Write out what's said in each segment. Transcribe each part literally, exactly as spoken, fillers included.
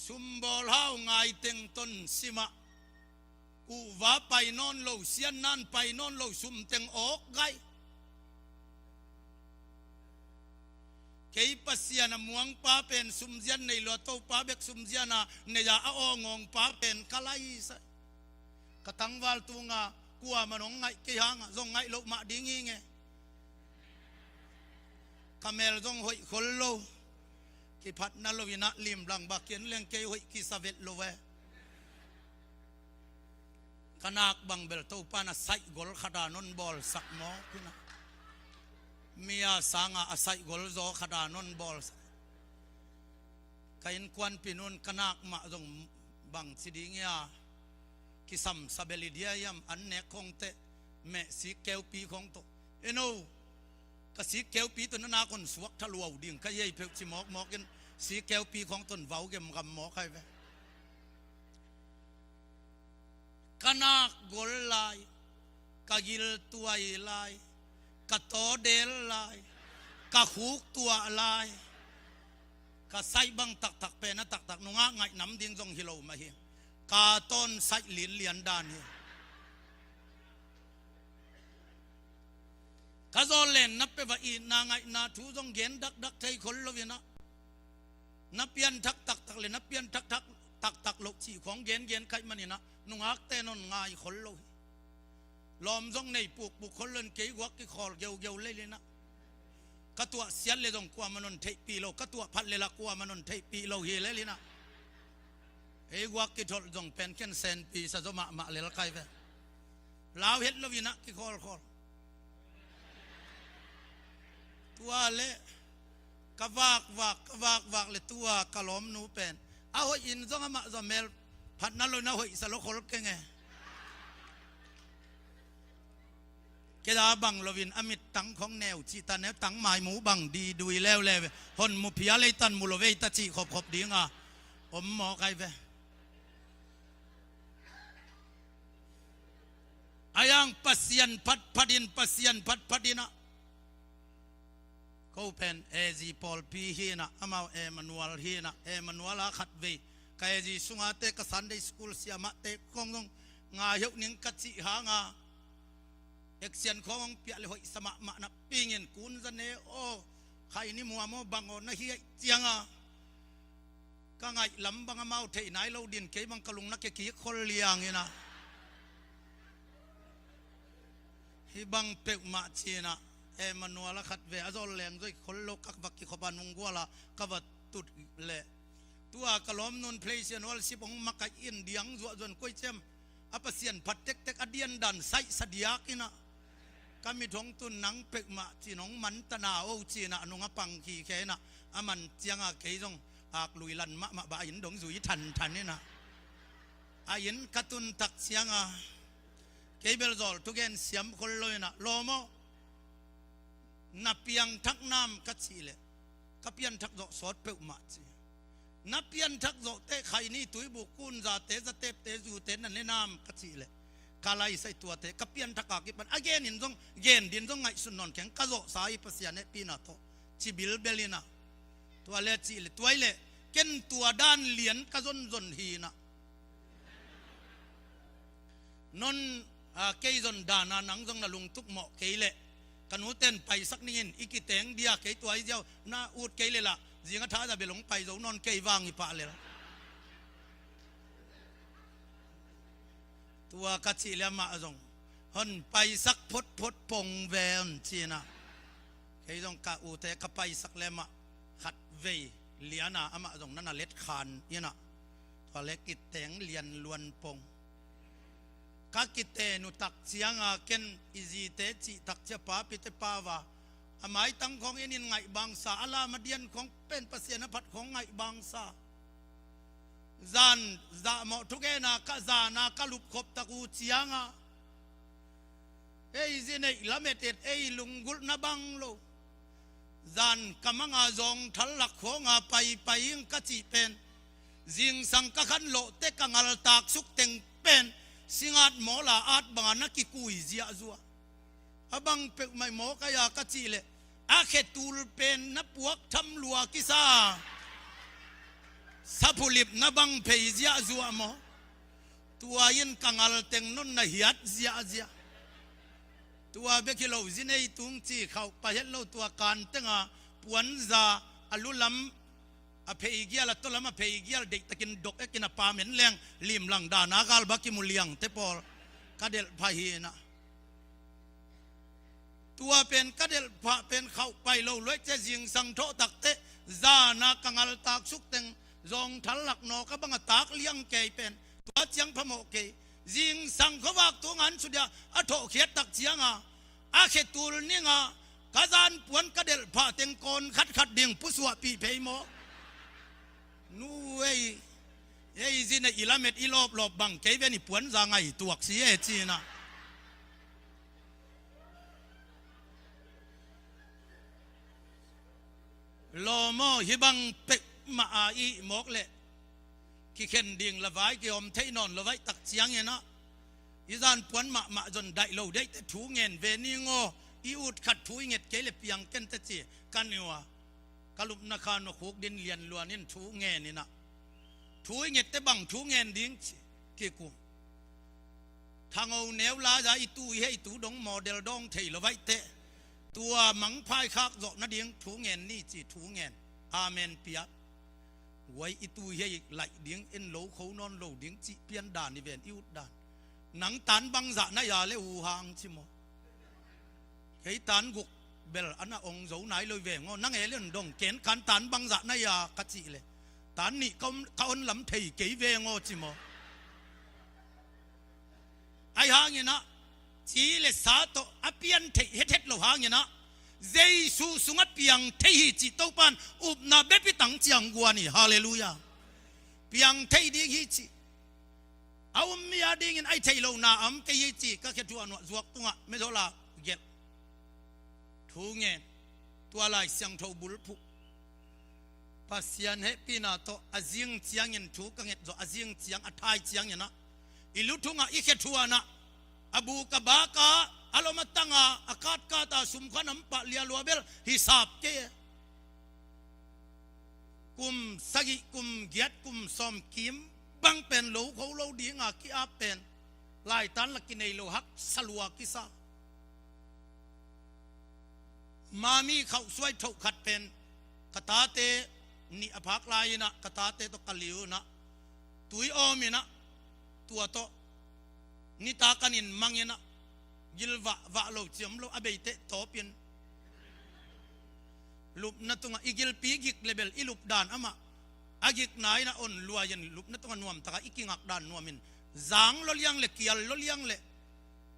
Sumbawl hau ngaiteng ton simah. Kuhva pai nawn lo, siannan pai nawn lo, sumteng awk gai. Kei Pasian a muangpa pen sumzian nei lo a, Topa bek sumzian a nei a, a awngawngpa pen ka laisai. Ka tangval tunga kuaman hong ngaih kei hanga zong ngaih loh mah ding hi nge. Ka mel zong hoih khol lo. Kiphatna lo inah limlang bak kian leng kei hoih kisa vet lo ve. Ka nak bang bel Topa na saih gol khata non bawlsak mawk inah. Mia sanga a saih gol zaw khata non bawlsak. Ka innkuanpi nun ka nak mah zong bang ci ding ia, kisamsa bel i dia iam an nek khong teh, meh sik keupi khong tawh. Eno, ka sik keupi tawh na nak hon suak thaluau ding ka hi ei pheuh ci mawkmawk in, sik keupi khong tawh vau gemgam mawk hai ve. Ka nak gol lai, ka gil tuai lai, ka tawdel lai, ka khuk tuah lai. Ka saih bang taktak pen a taktak nungah ngaih nam ding zong hi lo mah hi. Ka tawn saih linlian dan hi. Ka zawl len na pia va itna ngaihna thu zong gen dakdak thei khol lo inah. Na pianthak taktak le na pianthak thak taktak loh cih khong gengen kaih man inah nungakte non ngai khol lo hi. Lawm zong nei pukpuk khol lo in kei guak kikhawl geugeu lel inah. Ka tuah siat le zong kuaman non theihpih lo, ka tuah phat le lah kuaman non theihpih lo hi lel inah. Ei guak kitholh zong pen ken senpi sa zaw mahmah lel kai ve. Lau het lo inah kikhawlkhawl. Tua le ka vakvak, ka vakvak le tua ka lawmnu pen a hoih in zong amah zaw mel phatna lo in a hoihsa lo khol keng e. Keda bang lo in a mittang khong neu cihta neu tang mai mu bang di dui leuleu ve. Hon mu phia leitan mu lo veita cih khopkhop dinga om mawk ai ve. A iang Pasian phatphat in, Pasian phatphat inah. Ko pen A Z pawlpi hi inah, amau Emmanuel hi inah, Emmanuel a khatvei ka A Z sunga te ka Sunday school siamah te khong zong ngai heuh ning ka cih hanga. Action khong hong piah le hoihsa mahmah na pingin kun za ne aw, khai ni muam aw bang aw na hi aih cianga. Ka ngaih lam bang amau theih nai lo din kei bang ka lung na kekik khol liang inah. Hi bang peuhmah cinah Emmanuel a khat ve a zawl leng zoi khol lo ka va kikhop a nungguala ka va tut le. Tua ka lawmnun place and worship hong makaih in diang zuahzuan koi ciam a Pasian phat tektek a diandan saihsa diak inah. Ka mit hong tun nang peuhmah cin hong mantana o cinah a nung a pang khikhe inah a man cianga kei zong ak lui lan mahmah bah a inn dong zui thanthan inah. A inn ka tun tak cianga kei bel zawl thugen siam khol lo inah lawm aw. Na piangthak nam ka cih leh ka pianthak zawh sawt peuhmah ci. Na pianthak zawh teh khaini tuibuk kunzate zatepte zute na ne nam ka cih leh ka laisai tuate ka pianthak a kipan a genin zong gen din zong ngaihsun nawn keng ka zawhsa i Pasian hehpihna tawh ci bilbel inah. Tua le cih leh tuai leh ken tua dan lian ka zonzon hi inah. Non a kei zon dana nang zong na lungtuk mawh kei leh ka nuten paisak ningin i kiteng dia kei tuai ziau na ut kei leh lah zing a thaza bel hong pai zo nawn kei vang i pah lel. Tua ka cih leh amah zong hon paisak photphot pong ve hon cinah. Kei zong ka ute ka paisak leh amah khatvei liana amah zong nana let khan inah. Tua le kiteng lian luan pong. Ka kiten uh tak cianga ken i zite cih tak cia papite pava a maitang khong enin ngaih bangsa a lam a dian khong pen Pasian a phat khong ngaih bangsa. Zan zahmawh thugena ka zana ka lupkhop tak uh cianga ei zineih lametet ei lunggulhna bang lo. Zan ka manga zawngthal lak khawnga paipai ing ka cih pen zingsang ka khanlawhte ka ngaltak suk teng pen singat mawla at banga na kikui ziahzuah. A bang peuhmah i mawk aia ka cih leh a khetul pen na puak tham lua kisa. Saphulipna bang phei ziahzuah maw? Tua in ka ngal teng non na hiat ziahziah. Tua bek hi lo, zi nei tung ci khauh pah het lo, tua kan tenga puanza a lulam a pheigial, a tolam a pheigial deihtakin dok ekin a pamen leng limlang dana galbak i mu liangte pawl ka delh phah hi inah. Tua pen ka delh phah pen khauh pai lo luaih cia zingsang thawh takteh zana ka ngaltak suk teng zawngthal lak nawk a bang a tak liang kei pen tua ciang phamawh kei. Zingsang khuavak tunga an sudia a thawhkhiat tak cianga a khetul ninga ka zan puan ka delh phah teng kawn khatkhat ding pusuahpih phei maw? Nu ei, ei zin a i lamet i lawplawp bang kei ven i puanza ngai tuak si e cinah. Lawm aw, hih bang pek mah a ih mawk leh kikhen ding lavai kihawm theih nawn lo vaih tak cianginah i zan puan mahmah zon daih lo deihte thu ngen ve ning aw. I ut khat thu i nget kei le piang ken teci ka niua ka lupna khan a khuk din lianluan in thu ngen inah thu i ngette bang thu ngen ding ci kikum. Thango neu laia i tu i hei tu dong model dawng thei lo vaihte tua mangphai khak zawh nading thu ngen ni ci thu ngen. Amen piak. Uai i tu i hei laih ding en lo kho nawn lo ding cih pian dan i ven i ut dan. Nang tan bangzah na ia le uh hang ci maw? Kei tan guk bel ana ong zo nai lo i veng aw. Nang e le on dong ken kan tan bangzah na ia ka cih le tan nih ka on, ka on lam thei kei veng aw ci maw? Ai hanginah ci le sa tawh a pian theih hethet lo hanginah Jesu sungah piang thei hi cih Topan upna bepitang ciang guan hi. Halleluiah. Piang thei ding hi cih a um mi a dingin ai theih lohna a om kei hi ci ka khe thuah nuah zuak tungah mezola gelh. Thu ngen. Tua Lai Siangtho bulphuh Pasian hehpihna tawh a zing ciangin thu ka nget zawh a zing ciang a thai cianginah i luthungah i khe thuanah a buk a baka a lom a tanga a katkata sumkhuan a om pah lialua bel hisap kei e. Kum sagih kum giat kum sawm kim bang pen lo kho lo dinga ki-ap pen laitan la kinei lo haksa lua kisa. Mami khauh suai thoh khat pen ka tate nih a phak lai inah ka tate tawh ka liu inah tui awm inah tua tawh nita kan in mang inah gilvah vah lo ciam lo a beiteh tawpin lupna tungah i gilpi gik le bel i lupdan amah a gikna inah on luai in lupna tungah nuamtaka i kingakdan nuamin zang lo liang le kial lo liang le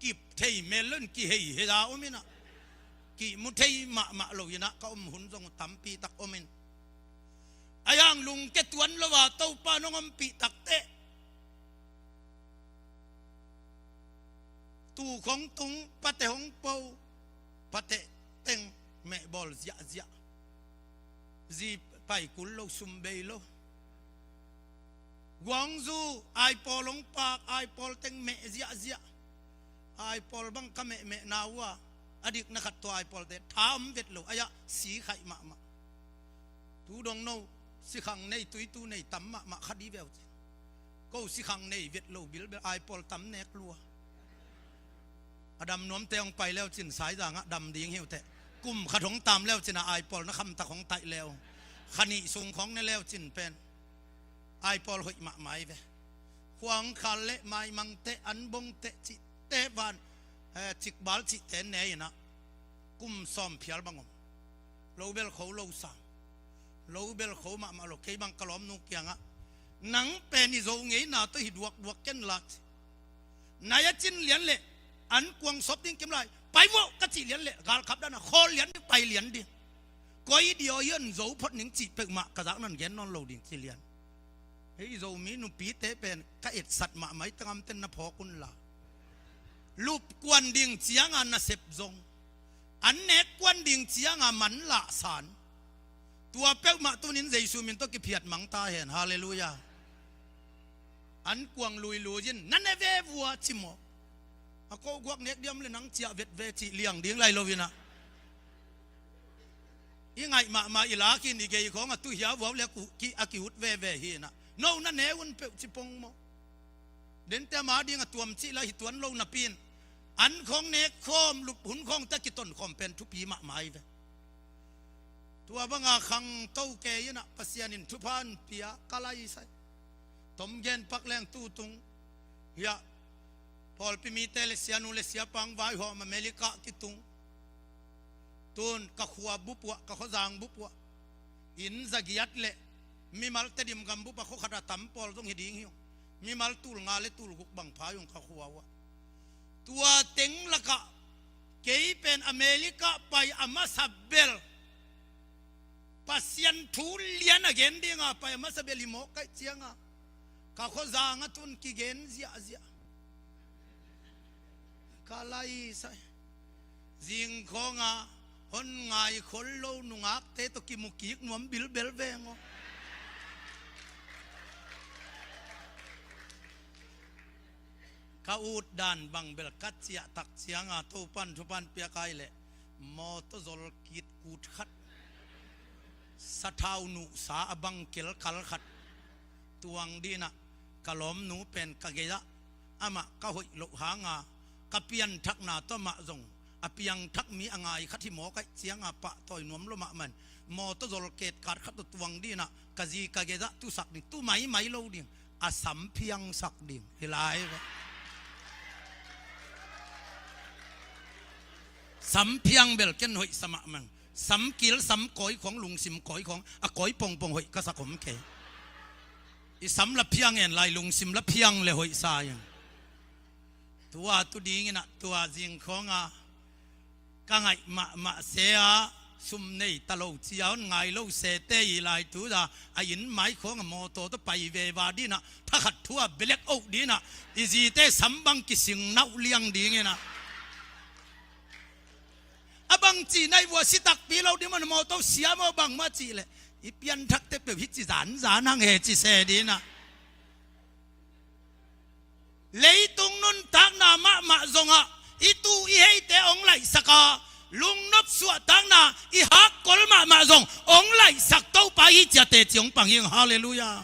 kip thei mel lo in kihei heda om inah kimu thei mahmah lo inah ka om hun zong uh tampi tak om in. A yang lungke tuan lo a Topa nong ompih takteh tu khong tung pate hong po pate teng mehbawl ziahziah. Zi paikul lo sum bei lo. Guangzu aipawl hong pak aipawl teng meh ziahziah. Aipawl bang ka mehmeh na uh a a dikna khat tua aipawlte tha om vet lo ai-ah si khaih mahmah. Tu dong no sikhang nei tuitu nei tam mahmah kha di veu cin. Ko sikhang nei vet lo bilbel aipawl tam nek lua. A dam nuamte hong pai leu cin saizangah dam ding hiuteh kum khat hong tam leu cin a aipawl na khamtak hong taih leu kha nih sung khawng ne leu cin pen aipawl hoih mahmah hi ve. Khuang khal le maimangte anbongte cihte van eh, cikbal cihte ne inah kum sawm phial bang om. Lo bel kho lo sang lo bel kho mahmah lo kei bang ka lawmnu kiangah nang pen i zo ngeina tawh hi duakduak ken la ci. Nai a cin lian leh an kuang sop ding kim lai pai vawh ka cih lian leh galkhap dana khawl lian ding pai lian ding. Koi diaw hi an zo phot ning cih peuhmah ka zak nan gen nawn lo ding ci lian. Hei Zomi nupite pen ka etsat mahmah i tangamten na phawk unla. Lupkuan ding cianga nasep zong an nekkuan ding cianga man lahsan. Tua peuhmah tunin Jesu min tawh kiphiat mangta hen. Halleluiah. An kuang luilui in na ne ve vua ci maw? A kohguak nek diam le nang ciah vet ve cih liang ding lai lo inah i ngaih mahmah i lakin i gei khawng a tu hia vuau le a ki, a ki-ut veve hi inah. No na ne un peuh ci pong maw. Dente ama ding a tuam cih la hi tuan lo napi in. An khawng nek khawm lup hun khawng ta kiton khawm pen thupi mahmah hi ve. Tua banga khangto kei inah Pasian in thupha an pia ka laisai. Tom gen pak leng tu tung. Hiah pawlpi mite le sianu le siapang vaihawm America kitung. Tun ka khua bup uah, ka khuazang bup uah. Inn zagiat le mimal Tedim gam bup a khua khat a tam pawl zong hi ding hi ung. Mimal tul nga le tul guk bang pha hi ung ka khua uah. Tua teng lakah kei pen America pai a masa bel Pasian thu lian a gen dinga pai a masa bel hi mawk kaih cianga ka khuazang a tun kigen ziahziah. Ka laisai. Zing khawnga hon ngai khol lo nungakte tawh kimu kik nuam bilbel veng aw. Ka ut dan bang bel ka ciah tak cianga Topan thupan piak ai leh mawtaw zol kit kut khat, sathau nuhsa a bang kelkal khat tuang dinah ka lawmnu pen ka gei-ah amah ka hoih loh hanga ka pianthakna tawh amah zong a piangthak mi a ngai khat hi mawk aih cianga pahtawi nuam lo mahmah in mawtaw zol ketkat khat tawh tuang dinah ka zi ka gei-ah tusak ding, tu maimai lo ding, a sam phiangsak ding hi lai ve. Sam phiang bel ken hoih sa mahmah. Sam kil, sam kawi khawng, lungsim kawi khawng, a kawi pongpong hoih ka sak om kei. I sam la phiang en lai, lungsim la phiang le hoih sa ing. Tua tu dinginah tua zing khawnga ka ngaih mahmah se a sum nei ta lo cia hon ngai lo sete i lai tu da a inn mai khawnga mawtaw tawh pai veva dinah thakhat thu a belek oh dinah i zite sam bang kising nauh liang dinginah. A bang cih na i vua si takpi lo ding maw, na mawtaw siam aw bang mah cih leh i pianthakte peuh hi ci zanzan hang he ci se dinah. Leitung nuntakna mahmah zongah i tu i heite hong laihsak a, lungnop suahtakna i hakkol mahmah zong hong laihsak Topa hi ciate ci hong pang hi ing. Halleluiah.